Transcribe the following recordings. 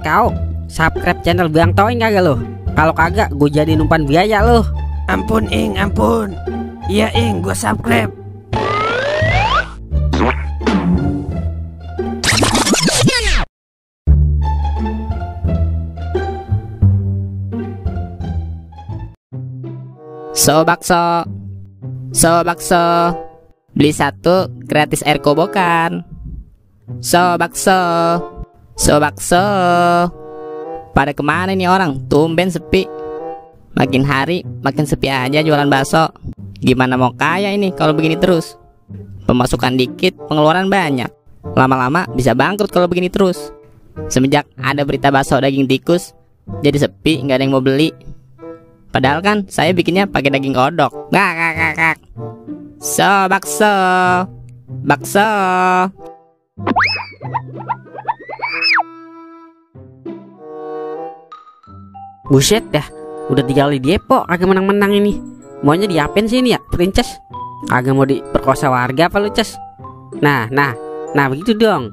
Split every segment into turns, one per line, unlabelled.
Kau subscribe channel Bang Toing kagak lo? Kalau kagak gue jadi umpan biaya lo.
Ampun Ing, ampun. Iya Ing, gue subscribe.
So bakso, beli satu gratis air kobokan. So bakso, pada kemana nih orang? Tumben sepi. Makin hari makin sepi aja jualan bakso. Gimana mau kaya ini kalau begini terus? Pemasukan dikit, pengeluaran banyak. Lama-lama bisa bangkrut kalau begini terus. Semenjak ada berita bakso daging tikus, jadi sepi, nggak ada yang mau beli. Padahal kan saya bikinnya pakai daging kodok. Gak. So bakso.
Buset dah, udah 3 kali Depo kagak menang-menang ini. Maunya diapain sih ini ya, Princess? Kagak mau diperkosa warga apa lu, Ces? Nah begitu dong.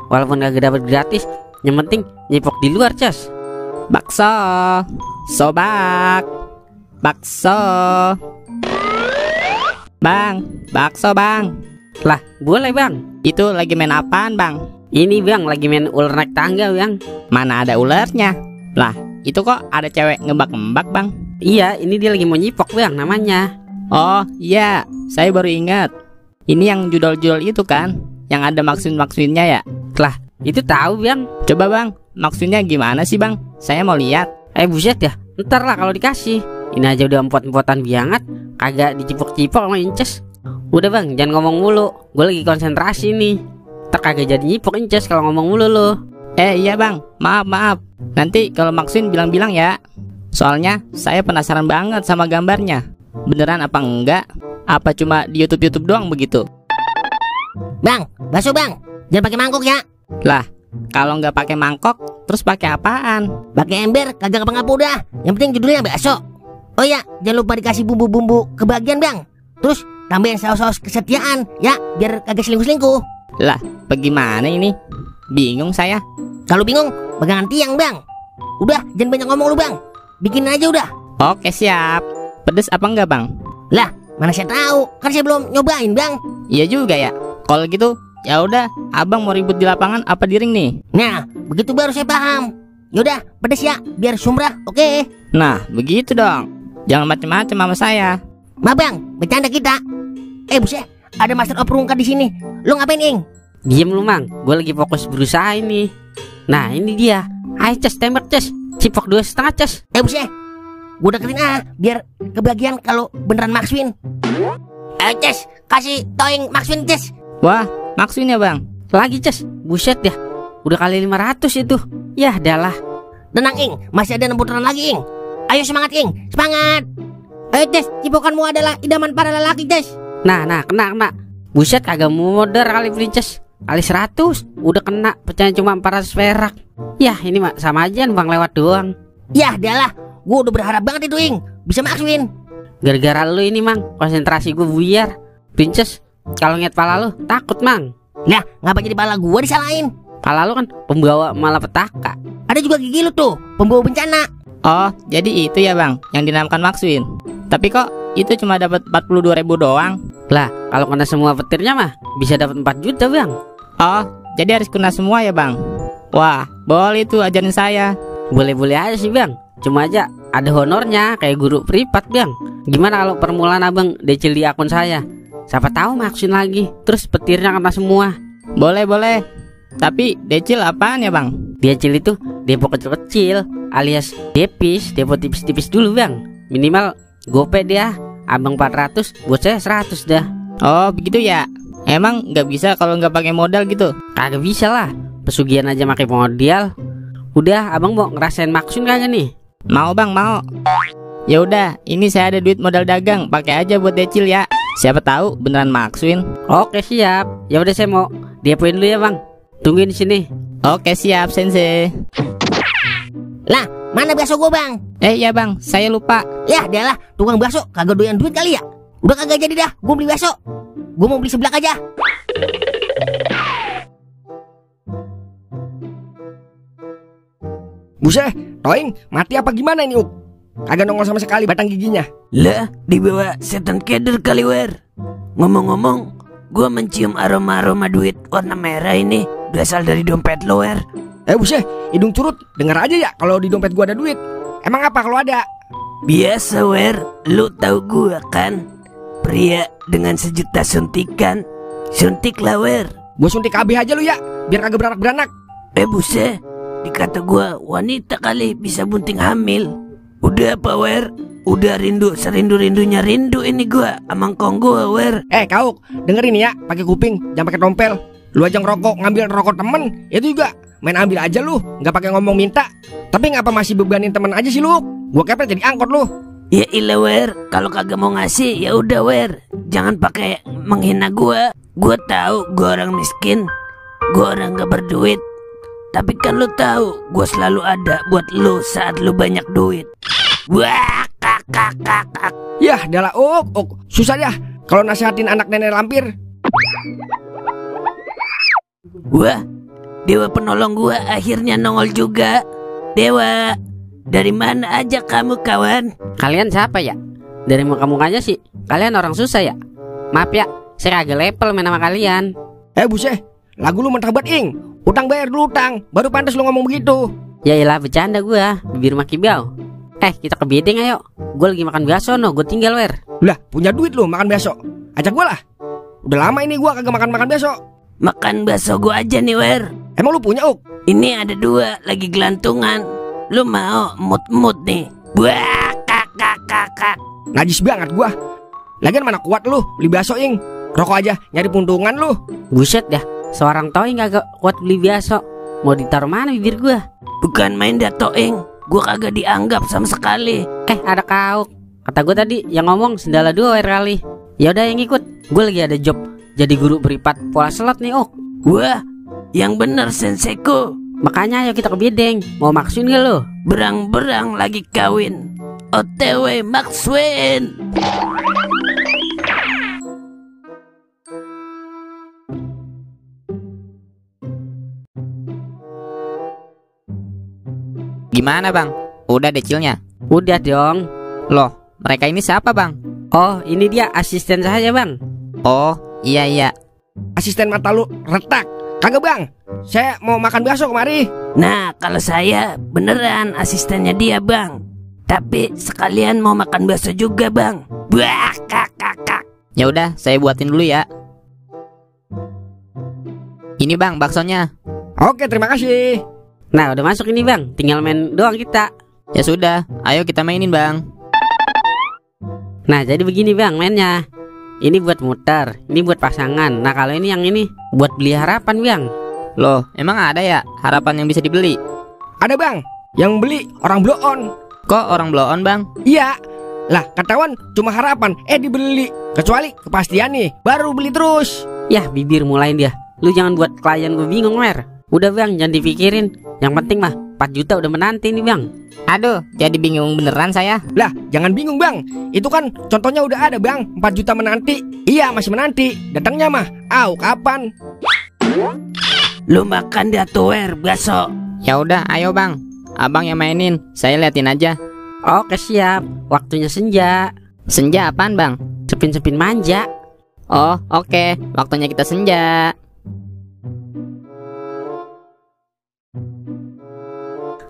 Walaupun kagak dapat gratis, yang penting nyipok di luar, Ces.
Bakso, bakso. Bang, bakso bang.
Lah, boleh bang.
Itu lagi main apaan bang?
Ini bang, lagi main ular naik tangga bang.
Mana ada ularnya? Lah, itu kok ada cewek ngebak-ngebak bang?
Iya, ini dia lagi mau nyipok bang namanya.
Oh iya, saya baru ingat. Ini yang judol-judol itu kan, yang ada maksud-maksudnya ya?
Lah, itu tahu bang.
Coba bang, maksudnya gimana sih bang? Saya mau lihat.
Buset ya, ntar lah kalau dikasih. Ini aja udah empot-empotan banget, kagak dicipok-cipok sama Inces. Udah bang, jangan ngomong mulu. Gue lagi konsentrasi nih. Ntar kagak jadi nyipok Inces kalau ngomong mulu lo.
Iya bang, maaf. Nanti kalau maksudin bilang-bilang ya. Soalnya saya penasaran banget sama gambarnya. Beneran apa enggak? Apa cuma di YouTube doang begitu?
Bang, bakso bang, jangan pakai mangkok ya.
Lah, kalau nggak pakai mangkok, terus pakai apaan?
Pakai ember, kagak ngapa-ngapa udah. Yang penting judulnya bakso. Oh ya, jangan lupa dikasih bumbu-bumbu kebagian bang. Terus tambahin saus-saus kesetiaan ya, biar kagak selingkuh-selingkuh.
Lah, bagaimana ini? Bingung saya.
Kalau bingung, pegangan tiang bang. Udah, jangan banyak ngomong lu bang. Bikinin aja udah.
Oke siap. Pedes apa enggak bang?
Lah, mana saya tahu? Kan saya belum nyobain bang.
Iya juga ya. Kalau gitu, ya udah. Abang mau ribut di lapangan apa di ring nih?
Nah, begitu baru saya paham. Yaudah, pedes ya, biar sumrah. Oke.
Nah, begitu dong. Jangan macem-macem sama saya.
Ma bang, bercanda kita. Buset, ada Master of Rungkat di sini. Lu ngapain Ing?
Diem lu mang, gue lagi fokus berusaha ini. Nah ini dia. Ayo Ces, tembak Ces. Cipok 2,5 Ces.
Buset, gue deketin biar kebagian kalau beneran Maxwin. Ces, kasih Toing Maxwin Ces.
Wah, Maxwin ya bang?
Lagi Ces, buset ya. Udah kali 500 itu. Yah adalah.
Tenang Ing, masih ada 6 putaran lagi Ing. Ayo semangat Ing, semangat. Ayo Ces, cipokanmu adalah idaman para lelaki Ces.
Nah, kena. Buset kagak modar kali Princess. Kali 100, udah kena. Pecahan cuma 400 perak. Yah ini mah sama aja numpang lewat doang.
Yah adalah, gue udah berharap banget itu Ing bisa Maxwin.
Gara-gara lu ini mang, konsentrasi gue buyar. Princess, kalau ngeliat pala lu takut mang.
Nah, ngapa jadi pala gue disalahin?
Pala lu kan pembawa malapetaka.
Ada juga gigi lu tuh, pembawa bencana.
Oh, jadi itu ya bang, yang dinamakan Maxwin. Tapi kok itu cuma dapat 42.000 doang?
Lah, kalau kena semua petirnya mah bisa dapat 4 juta bang.
Oh, jadi harus kena semua ya bang? Wah, boleh tuh ajarin saya.
Boleh-boleh aja sih bang. Cuma aja ada honornya kayak guru privat bang. Gimana kalau permulaan abang decil di akun saya? Siapa tahu Maxwin lagi, terus petirnya kena semua.
Boleh. Tapi decil apaan ya bang?
Decil itu depo kecil-kecil, alias depis, depo tipis-tipis dulu bang. Minimal gope dia, abang 400, buat saya 100 dah.
Oh begitu ya. Emang nggak bisa kalau nggak pakai modal gitu?
Kagak bisa lah, pesugihan aja pakai modal. Udah, abang mau ngerasain Maxwin kagak nih?
Mau bang, mau. Ya udah, ini saya ada duit modal dagang, pakai aja buat decil ya. Siapa tahu beneran Maxwin.
Oke siap. Ya udah saya mau diapain dulu ya bang. Tungguin di sini.
Oke siap sensei.
Lah, mana bakso gue bang?
Iya bang, saya lupa.
Ya adalah, tukang bakso kagak doyan duit kali ya. Udah kagak jadi dah, gue beli bakso. Gue mau beli seblak aja.
Buset, Toing mati apa gimana ini, Uk? Kagak nongol sama sekali batang giginya.
Lah, dibawa setan keder kali, Wer. Ngomong-ngomong, gua mencium aroma-aroma duit warna merah ini berasal dari dompet lo, Wer.
Buset, hidung curut, denger aja ya kalau di dompet gua ada duit. Emang apa kalau ada?
Biasa, Wer. Lu tahu gua kan? Pria dengan sejuta suntikan. Suntik lah, Wer.
Gua suntik KB aja lu ya, biar kagak beranak-beranak.
Buset, dikata gua wanita kali bisa bunting hamil. Udah apa, Wer? Udah serindu-rindunya rindu ini gua sama ngkong gua, Wer.
Kauk, dengerin ya, pakai kuping, jangan pakai tompel. Lu aja ngerokok, ngambil rokok temen, itu juga main ambil aja lu, nggak pakai ngomong minta. Tapi ngapa masih bebanin temen aja sih lu? Gua kepet jadi angkot lu.
Ya ilah, Wer, kalau kagak mau ngasih ya udah, Wer. Jangan pakai menghina gua. Gua tahu gua orang miskin, gua orang gak berduit. Tapi kan lu tahu, gua selalu ada buat lu saat lu banyak duit. Wah, kak.
Yah, adalah Uk, susah ya kalau nasihatin anak nenek lampir.
Wah, dewa penolong gua akhirnya nongol juga. Dewa, dari mana aja kamu, kawan?
Kalian siapa ya? Dari muka-mukanya sih kalian orang susah ya. Maaf ya, saya agak level main sama kalian.
Buset, lagu lu mentah banget, Ing. Utang bayar dulu utang, baru pantas lu ngomong begitu.
Ya iyalah bercanda gua, bibir maki bau. Kita ke bedeng ayo. Gue lagi makan bakso no, gue tinggal, Wer.
Lah, punya duit lu makan bakso. Ajak gua lah. Udah lama ini gua kagak makan bakso.
Makan bakso gua aja nih, Wer.
Emang lu punya, Uk?
Ini ada 2 lagi gelantungan. Lu mau mut nih? Wah, kak.
Najis banget gua. Lagian mana kuat lu beli bakso, Ing. Rokok aja nyari puntungan lu.
Buset dah, seorang Toing kagak kuat beli bakso. Mau ditaruh mana bibir gua?
Bukan main dah, Toing. Gua kagak dianggap sama sekali.
Ada Kauk. Kata gue tadi yang ngomong sendala 2 Wer kali. Ya udah yang ikut. Gue lagi ada job jadi guru privat pola slot nih, Uk.
Wah, yang bener senseiku.
Makanya ayo kita ke bedeng. Mau maksuin gak lo?
Berang-berang lagi kawin. OTW Maxwin.
Gimana bang? Udah decilnya?
Udah dong.
Loh, mereka ini siapa bang?
Oh, ini dia asisten saya, Bang.
Oh, iya.
Asisten mata lu retak. Kagak, Bang. Saya mau makan bakso kemari.
Nah, kalau saya beneran asistennya dia, Bang. Tapi sekalian mau makan bakso juga, Bang. Wah, kak.
Ya udah, saya buatin dulu ya. Ini bang baksonya.
Oke, terima kasih.
Nah, udah masuk ini, Bang. Tinggal main doang kita.
Ya sudah, ayo kita mainin bang.
Nah, jadi begini, Bang, mainnya. Ini buat muter, ini buat pasangan. Nah, kalau ini yang ini buat beli harapan, Bang.
Loh, emang ada ya harapan yang bisa dibeli?
Ada, Bang. Yang beli orang blow on.
Kok orang blow on bang?
Iya. Lah, ketahuan cuma harapan dibeli. Kecuali kepastian nih, baru beli terus.
Yah, bibir mulain dia. Lu jangan buat klien gue bingung, Wer. Udah, Bang, jangan dipikirin. Yang penting mah 4 juta udah menanti nih, Bang.
Aduh, jadi bingung beneran saya.
Lah, jangan bingung, Bang. Itu kan contohnya udah ada, Bang. 4 juta menanti. Iya, masih menanti. Datangnya mah, kapan?
Lu makan dah tuh, Wer, bakso.
Ya udah, ayo bang. Abang yang mainin, saya liatin aja.
Oke, siap. Waktunya senja.
Senja apaan bang?
Sepin-sepin manja.
Oh, oke. Waktunya kita senja.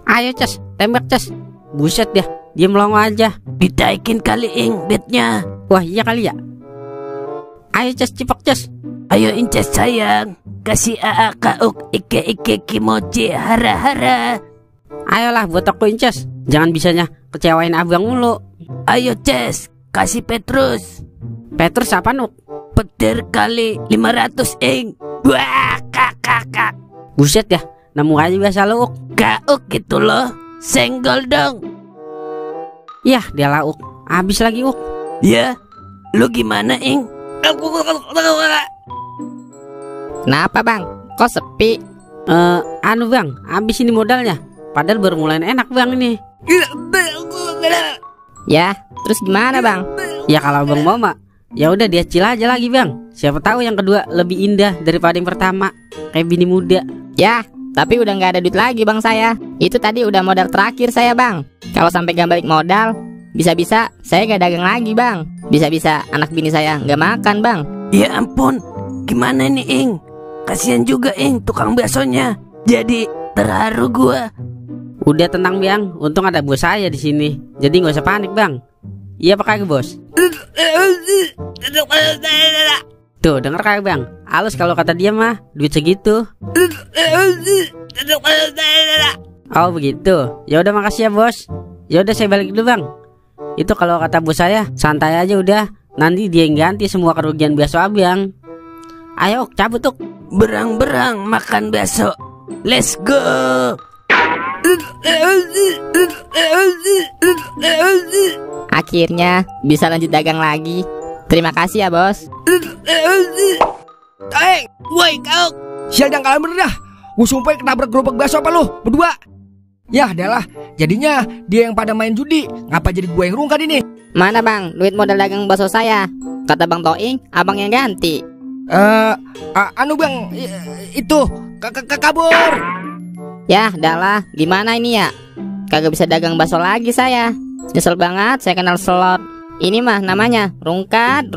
Ayo, Ces, tembak, Ces. Buset dia, dia melongo aja.
Ditaikin kali, Ing, bednya.
Wah, iya kali ya. Ayo, Ces, cipak, Ces.
Ayo Inces sayang, kasih kauk ike kimochi hara-hara.
Ayolah buat aku, Inces. Jangan bisanya kecewain abang mulu.
Ayo Ces, kasih Petrus.
Petrus apa, Nuk?
Petir kali 500, Ing. Wah, kak.
Buset ya, nemu aja biasa lu, Uk.
Kauk gitu loh, senggol dong.
Yah, dia lah, Uk. Habis lagi, Uk.
Ya, lu gimana, Ing?
Kenapa bang? Kok sepi?
Anu bang, habis ini modalnya. Padahal baru mulai enak, Bang, ini.
Ya, terus gimana bang?
Ya kalau Bang mau mah, ya udah dia chill aja lagi, Bang. Siapa tahu yang kedua lebih indah daripada yang pertama. Kayak bini muda.
Ya, Tapi udah nggak ada duit lagi bang saya. Itu tadi udah modal terakhir saya bang. Kalau sampai nggak balik modal, bisa-bisa saya nggak dagang lagi bang. Bisa-bisa anak bini saya nggak makan bang.
Ya ampun, gimana nih Ing? Kasihan juga Ing tukang baksonya. Jadi terharu gua.
Udah tenang bang, untung ada bos saya di sini. Jadi nggak usah panik bang. Iya apa kagak bos? Tuh denger kagak bang? Halus kalau kata dia mah duit segitu. Oh begitu. Ya udah makasih ya bos. Ya udah saya balik dulu bang. Itu kalau kata bos saya santai aja udah. Nanti dia yang ganti semua kerugian bakso abang. Ayo cabut tuh.
Berang-berang makan bakso. Let's go.
Akhirnya bisa lanjut dagang lagi. Terima kasih ya bos.
Woi kau, sial jangan kalah bener dah. Gue sumpah ketabrak gerobak bakso apa lu berdua? Ya adalah, jadinya dia yang pada main judi. Ngapa jadi gue yang rungkat ini?
Mana bang duit modal dagang bakso saya? Kata bang Toing, abang yang ganti.
Anu bang, itu kabur.
Yah dah gimana ini ya? Kagak bisa dagang bakso lagi saya. Nyesel banget saya kenal slot. Ini mah namanya rungkat.